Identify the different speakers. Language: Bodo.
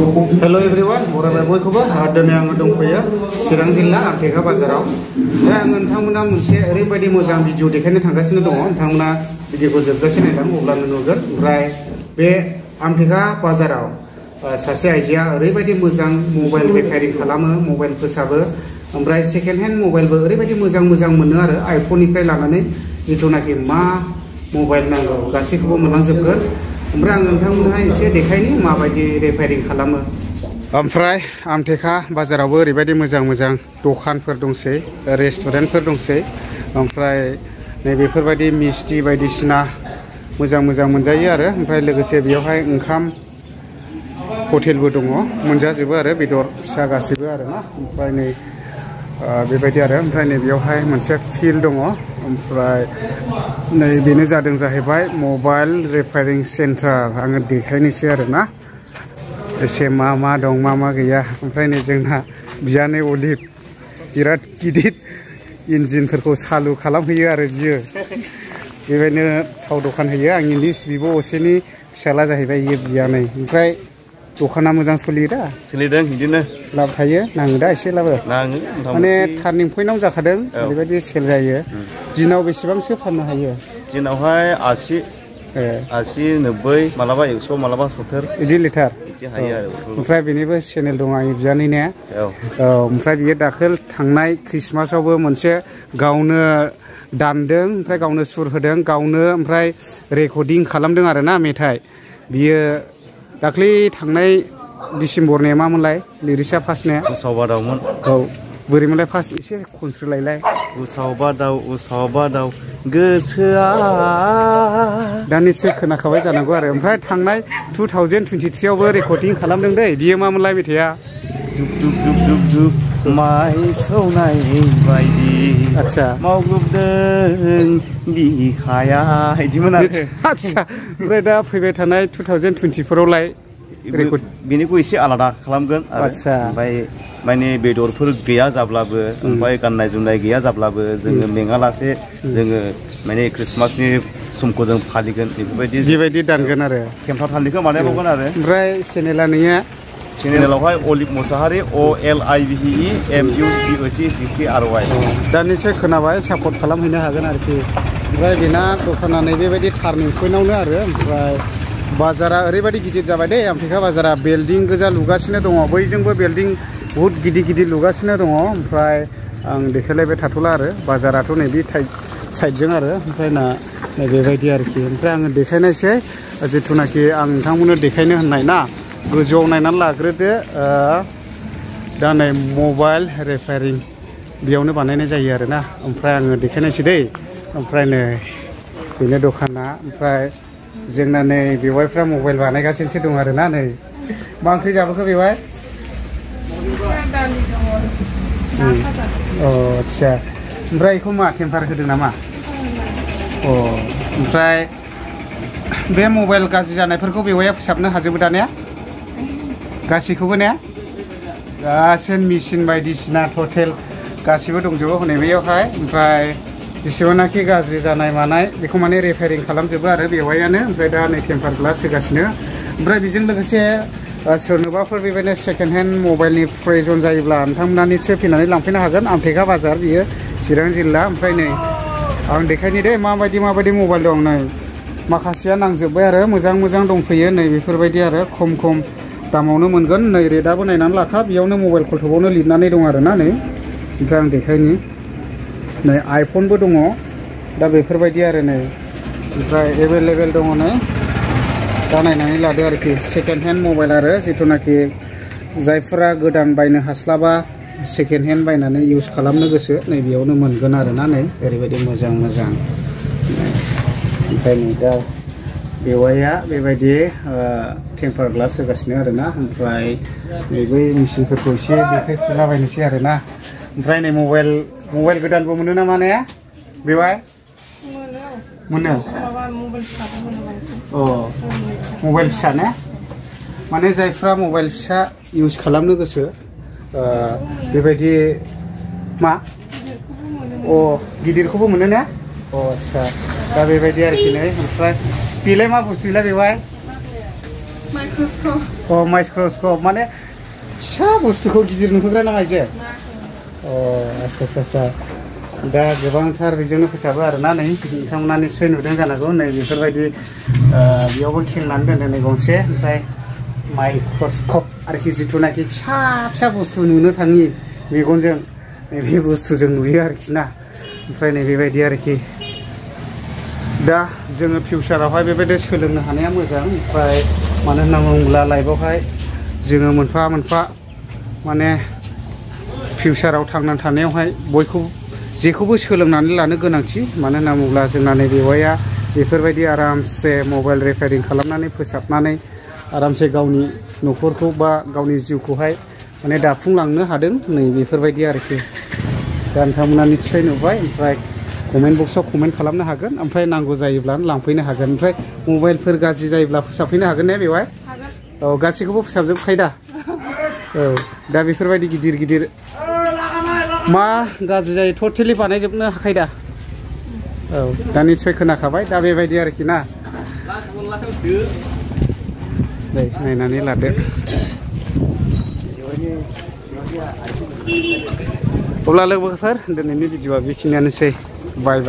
Speaker 1: Hello everyone, barabai boyखौबो दिनै आङो दंफैयो चिरां जिल्ला आमथेखा बाजाराव। दा आङो नोंथांमोना मोनसे ओरैबायदि मोजां भिडिअ देखायनो थांगासिनो दङ। नोंथांमोना भिडिअखौ जोबजासे नायलां अब्लानो नुगोन। ओमफ्राय बे आमथेखा बाजाराव सासे आइजोआ ओरैबायदि मोजां मबाइल रिपेयारिं खालामो, मबाइल फोसाबो। ओमफ्राय सेकेन्ड हेन्ड मबाइलबो ओरैबायदि मोजां मोनो आरो आइफननिफ्राय लानानै जिथुनाखि मा मबाइल नांगौ गासैखौबो मोनलांजोबगोन। ओमफ्राय आं नोंथांमोनहा एसे देखायनि माबायदि रिपेयारिं खालामो। ओमफ्राय आमथेखा बाजारावबो ओरैबायदि मोजां दखानफोर दंसै, रेस्टुरेन्टफोर दंसै। ओमफ्राय नैबेफोरबायदि मिस्टि बायदिसिना मोजां मोनजायो आरो। ओमफ्राय लोगोसे बेयावहाय ओंखाम हटेलबो दङ, मोनजाजोबो आरो बेदर फिसा गासैबो आरो ना। ओमफ्राय नै बेबायदि आरो। ओमफ्राय नै बेयावहाय मोनसे फिल्ड दङ। ओमफ्राय नै बेनो जादों जाहैबाय मबाइल रिपेयारिं सेन्टार। आङो देखायनोसै आरो ना एसे मा दं मा गैया। ओमफ्राय नै जोंना बियानै अलिभ बिराद गिदिर इन्जिनफोरखौ सालु खालामहैयो आरो बियो। बेबायदिनो थाव दखान होयो। आंनि निस बिब' असेनि फिसाला जाहैबाय इयो बियानै। ओमफ्राय दखाना मोजां सोलियो दा?
Speaker 2: सोलिदों बिदिनो।
Speaker 1: लाब थायो? नाङो दा एसेब्लाबो?
Speaker 2: नाङो।
Speaker 1: माने टार्निं पइन्टआव जाखादों ओरैबायदि सेल जायो। दिनाव बेसेबांसो फाननो हायो?
Speaker 2: दिनावहाय 80, 90, मालाबा 100, मालाबा 70
Speaker 1: बिदि लिटार
Speaker 2: बिदि हायो आरो।
Speaker 1: ओमफ्राय बेनिबो चेनेल दं आंनि बियानै ने? औ। ओमफ्राय बियो दाखालि थांनाय ख्रिस्टमासावबो मोनसे गावनो दानदों, ओमफ्राय गावनो सुर होदों, गावनो ओमफ्राय रेकर्डिं खालामदों आरो ना मेथाइ। बियो दाख्लै थांनाय डिसेम्बरनि मामोनलाय लिरिक्सआ फार्स्टने?
Speaker 2: उसाव बादावमोन।
Speaker 1: औ। बोरैमोनलाय फार्स्ट एसे खनस्रोलायलाय।
Speaker 2: उसाव बादाव गोसोआ।
Speaker 1: दा निश्चय खोनाखाबाय जानांगौ आरो। ओमफ्राय थांनाय 2023 आवबो रेकर्डिं खालामदों दै। बियो मामोनलाय मेथाइआ?
Speaker 2: दुब माइ सौनाय बायदि
Speaker 1: आदसा
Speaker 2: मावग्लोबदों बिखाया बिदिमोन आरो।
Speaker 1: आदसा। ओमफ्राय दा फैबाय थानाय 2024 आवलाय
Speaker 2: बेनिखौ एसे आलादा खालामगोन।
Speaker 1: आदसा।
Speaker 2: ओमफ्राय माने बेदरफोर गैया जाब्लाबो, ओमफ्राय गाननाय जोमनाय गैया जाब्लाबो जोङो मेङालासे जोङो माने ख्रिस्टमासनि समखौ जों फालिगोन। बेबायदि
Speaker 1: दानगोन आरो।
Speaker 2: खेमथा थालिखौ बानायबावगोन आरो।
Speaker 1: ओमफ्राय चेनेला नोंनिया?
Speaker 2: चेनेलावहाय अलिभ मुसाहारि OLIVE MUSAHRY।
Speaker 1: दा निश्चय खोनाबाय, सापर्ट खालामहैनो हागोन आरोखि। ओमफ्राय बेना दखाना नैबेबायदि टार्निं पइन्टआवनो आरो। ओमफ्राय बाजारा ओरैबायदि गिदिर जाबाय दे आमथेखा बाजारा। बिल्डिं गोजा लुगासिनो दङ, बैजोंबो बिल्डिं बहुद गिदिर लुगासिनो दङ। ओमफ्राय आं देखायलायबाय थाथ'ला आरो। बाजाराथ' नैबे साइडजों आरो। ओमफ्राय बेबायदि आरोखि। ओमफ्राय आङो देखायनायसै जिथुनाखि आं नोंथांमोननो देखायनो होननाय ना। गोजौआव नायनानै लाग्रोदो। दा नै मबाइल रिपेयारिं बेयावनो बानायनाय जायो आरो ना। ओमफ्राय आङो देखायनायसै दै। ओमफ्राय नै बेनो दखाना। ओमफ्राय जोंना नै बेवाइफ्रा मबाइल बानायगासिनोसो दं आरो ना। नै मा ओंख्रि जाबोखो बेवाइ? अ आदसा। ओमफ्राय बेखौ मा टेम्पार होदों नामा? अ। ओमफ्राय बे मबाइल गाज्रि जानायफोरखौ बेवाइया फोसाबनो हाजोबो दा ने? गासैखौबो ने? गासैबो मेचिन बायदिसिना टटेल गासिबो दंजोबो हनै बेयावहाय। ओमफ्राय जेसेबांनाखि गाज्रि जानाय मानाय बेखौ माने रिपेयारिं खालामजोबो आरो बेवाइयानो। ओमफ्राय दा नै टेम्पार ग्लास होगासिनो। ओमफ्राय बेजों लोगोसे सोरनोबाफोर बेबायदिनो सेकेन्ड हेन्ड मबाइलनि प्रयजन जायोब्ला नोंथांमोना निश्चय फैनानै लांफैनो हागोन। आमथेखा बाजार बियो चिरां जिल्ला। ओमफ्राय नै आं देखायनि दे माबायदि मबाइल दं। नै माखासेया नांजोबबाय आरो मोजां दंफैयो। नै बेफोरबायदि आरो खम दामावनो मोनगोन। नै रेटआबो नायनानै लाखा, बेयावनो मबाइल कलथबावनो लिरनानै दं आरो ना। नै ओमफ्राय आं देखायनि नै आइफनबो दङ दा बेफोरबायदि आरो। नै ओमफ्राय एभेलेबेल दङ। नै दा नायनानै लादो आरोखि। सेकेन्ड हेन्ड मबाइल आरो जिथुनाखि जायफोरा गोदान बायनो हास्लाबा सेकेन्ड हेन्ड बायनानै इउज खालामनो गोसो नै बेयावनो मोनगोन आरो ना। नै ओरैबायदि मोजां। ओमफ्राय नै दा बेवाइया बेबायदि टेम्पार ग्लास होगासिनो आरो ना। ओमफ्राय नै बै मेचिनफोरखौ एसे देखायस्रालाबायनोसै आरो ना। ओमफ्राय नै मबाइल गोदानबो मोनो नामा ने बेवाइ? मोनो। अ मबाइल फिसा ने? माने जायफ्रा मबाइल फिसा इउज खालामनो गोसो बेबायदि मा? अ गिदिरखौबो मोनो ने? अ आस्सा। दा बेबायदि आरोखि। नै ओमफ्राय बेलाय मा बुस्थुलाय बेवाइ?
Speaker 3: माइक्रस्कप
Speaker 1: माइक्रस्कप माने फिसा बुस्थुखौ गिदिर नुहोग्रा नामा एसे आच्छा दा गोबांथार बेजोंनो फोसाबो आरोना नै नोंथांमोना निस्सय नुदों जानांगौ नै बेफोरबायदि बेयावबो खेंनानै दोनदों नै गंसे ओमफ्राय माइक्रस्कप आरोखि जिथुनाखि फिसा बुस्थु नुनो थाङि मेगनजों बे बुस्थुजों नुयो आरोखि ना ओमफ्राय नै बेबायदि आरोखि दा जोङो फिउचारावहाय बेबायदि सोलोंनो हानाया मोजां ओमफ्राय मानो होनना बुङोब्ला लाइफआवहाय जोङो मोनफा मोनफा माने फिउचाराव थांनानै थानायावहाय जेखौबो सोलोंनानै लानो गोनांथि मानो होनना बुङोब्ला जोंना नै बेवाइया बेफोरबायदि आरामसे मबाइल रिपेयारिं खालामनानै फोसाबनानै आरामसे गावनि न'खरखौ बा गावनि जिउखौहाय माने दाफुंलांनो हादों नै बेफोरबायदि आरोखि दा नोंथांमोना निस्सय नुबाय ओमफ्राय कमेन्ट बक्सआव कमेन्ट खालामनो हागोन ओमफ्राय नांगौ जायोब्ला लांफैनो हागोन ओमफ्राय मबाइलफोर गाज्रि जायोब्ला फोसाबफैनो हागोन ने बेवहाय औ गासैखौबो फोसाबजोबखायो दा औ दा बेफोरबायदि गिदिर मा गाज्रि जायो टटेलि बानायजोबनो हाखायो दा औ दा निस्सय खोनाखाबाय दा बेबायदि आरोखि ना दे नायनानै लादो अब्ला लोगोफोर दिनैनि भिडिअआ बेखिनियानोसै बाय